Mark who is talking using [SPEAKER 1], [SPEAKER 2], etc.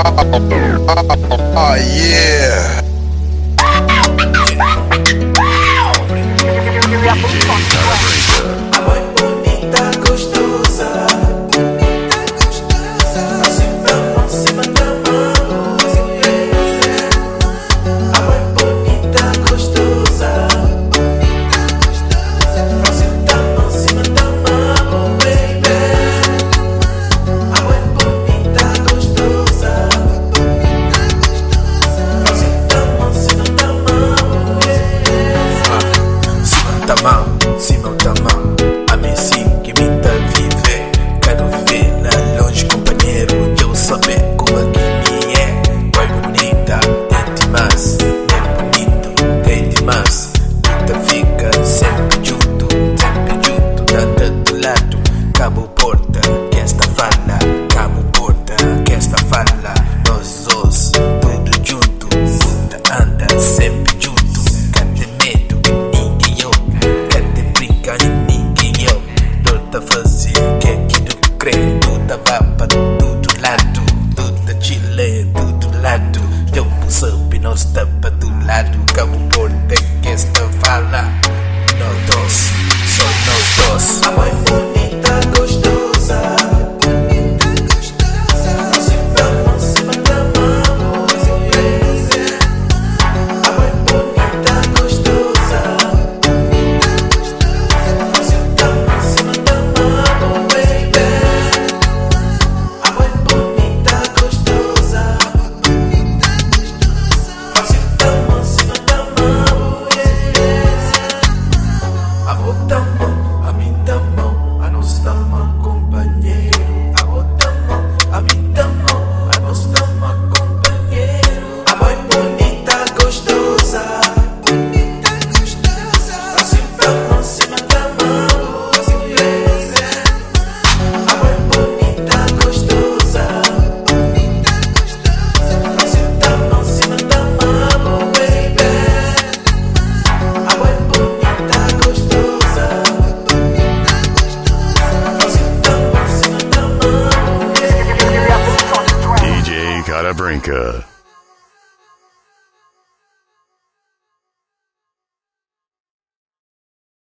[SPEAKER 1] Oh yeah.
[SPEAKER 2] Abo é bonita, gostosa. Fácil da mão, cima da mão. Abo é bonita, gostosa. Fácil da mão, cima da mão, baby. Abo é bonita, gostosa. Fácil da mão, cima da mão.
[SPEAKER 3] Cima da mão, cima da mão. A si que me tá viver. Quero ver lá longe, companheiro. Eu saber como é que me é. Vai bonita, tem demais. É bonito, tem demais. Puta fica sempre junto, sempre junto, tá do lado. Cabo porta, que esta fala. Cabo porta, que esta fala. Nós dois, tudo junto. Puta anda sempre junto. Cadê medo de ninguém eu? Cadê brincar de ninguém eu? Não tá fazer o que que tu crê. Tudo vai pra todo lado. Tudo chile, tudo lado. Eu sabe, nós tá pra do lado. Cabo porta, que esta fala. Nós dois, só nós dois.
[SPEAKER 2] Abo é bonita, gostosa. Fácil da mão, cima da mão. Abo é bonita, gostosa. Fácil da mão, cima da mão, baby. Abo é bonita, gostosa. Fácil da mão, cima da mão.
[SPEAKER 3] Abo da mão, a mim da mão, a nós da mão, companheiro. Abo da mão, a mim da mão, a nós da mão, companheiro.
[SPEAKER 2] Abo é bonita, gostosa. Fácil da mão, cima da mão. Abo é bonita, gostosa. Fácil da mão, cima da mão, baby. Abo é bonita, gostosa. Fácil da mão, cima da mão.
[SPEAKER 4] DJ Cara Brinca.